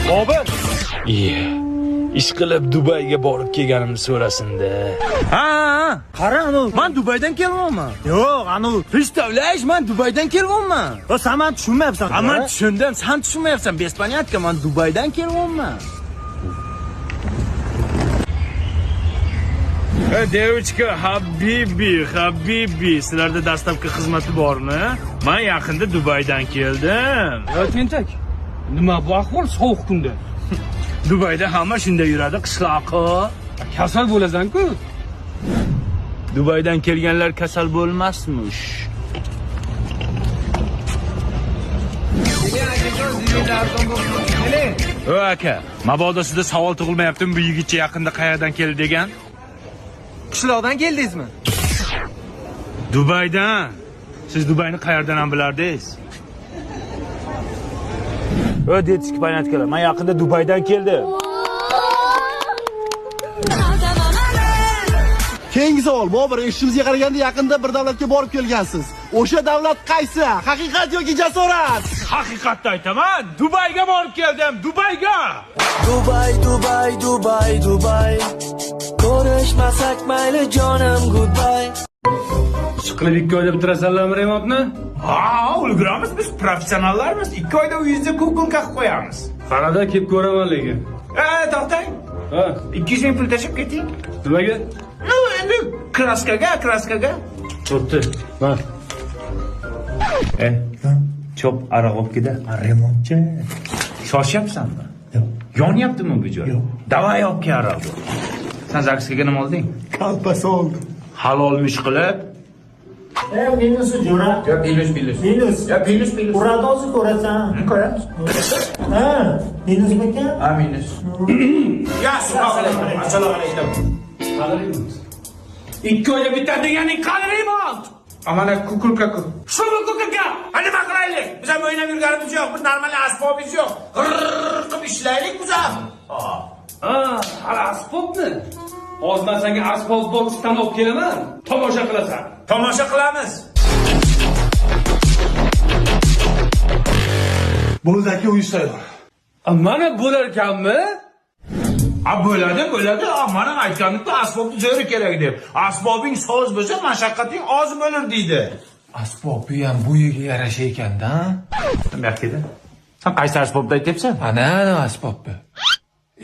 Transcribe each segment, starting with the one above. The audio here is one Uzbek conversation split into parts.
Bobur. Iye. Ish qilib Dubayga borib kelganimni so'rasin-da. Ha, qara anu, men Dubaydan kelyapman. Yo'q, anu, представляешь, men Dubaydan kelyapman. Va sen meni tushunmayapsan. Ha, men tushundim, sen tushunmayapsan. Без понятка, men Dubaydan kelyapman. Девочка, habibi, habibi, sizlarda dastlabki xizmati bormi? Men yaqinda Dubaydan keldim. Ya tentak. Nima bu ahvol sovuq kunda? Dubayda hamma shunday yuradi, qishloqi. Kasal bo'lasan-ku. Dubaydan kelganlar kasal bo'lmasmish. O aka, mabodo sizda savol tug'ilmayaptimi bu yigitcha yaqinda qayerdan keldi degan? Qishloqdan keldingizmi? Dubaydan. Siz Dubayni qayerdan ham bilardingiz? O detski понятkalar, men yaqinda Dubaydan keldim. Keyingi savol, Bobur, eshitishimizga qaraganda yaqinda bir davlatga borib kelgansiz. O'sha davlat qaysi? Haqiqat yoki jasorat? Haqiqatni aytaman, Dubayga borib keldim, Dubayga. Dubay, Dubay, Dubay, Dubay. Ko'rishmasak mayli jonim, goodbye. Chiqilib 2 oyda bitirasanlarmi remontni? Ha, ulguramiz biz, professionallarmiz. 2 oyda uyingizda kukulka qilib qo'yamiz. Qarada kelib ko'raman lekin. To'xtang. Ha, 200 ming pul tashib keting. Nimaga? Ну, endi kraskaga, kraskaga. Bo'pti. Ma. Chop aroq olib keta. Remontchi. Shoshyapsanmi? Yo'q. Yonyaptimi bu joy? Yo'q. Davay olib kel aroqni. Sen zaksga nima olding? Kalpasi oldim. Halolmish qilib. Minusi jo'ra. Yo, minus, minus. Minus. Yo, minus, minus. Uradi hozir ko'rasan. Ko'ramiz. Ha, minusmikan? Ha, minus. Ya, assalomu alaykum. Assalomu alaykum. 2 oyda bitadi deganing qani remont? Amana kukulka ku. Shu kukulka. Ha, nima qilaylik? Biz ham o'ynab yurganimiz yo'q, bir normal asbobimiz yo'q. G'irr qilib ishlaylik biz ham. Ha, hali asbobmi? Hozir men senga asbob boksdan olib kelaman. Tomosha qilasan. Tomosha qilamiz. Bo'ldi aka, uy sayyor. Mana bo'lar ekanmi? Ha, bo'ladi, bo'ladi. Mana aytganimda asbobni zo'ri kerak deb. Asbobing soz bo'lsa, mashaqqating oz bo'lar deydi. Asbobi ham bo'yiga yarasha ekanda. Nima yoqdi? Sen qaysi asbobni aytyapsan? Ana, ana asbobni.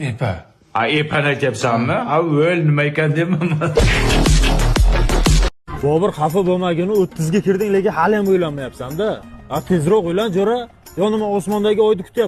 Epa. Ha, epani aytyapsanmi? Ha, o'l nima ekan deyman. Bobur, xafa bo'lmagin, 30 ga kirding, lekin hali ham uylanmayapsan-da. Ha, tezroq uylan, jo'ra. Yo nima osmondagi oyni kutyapsan?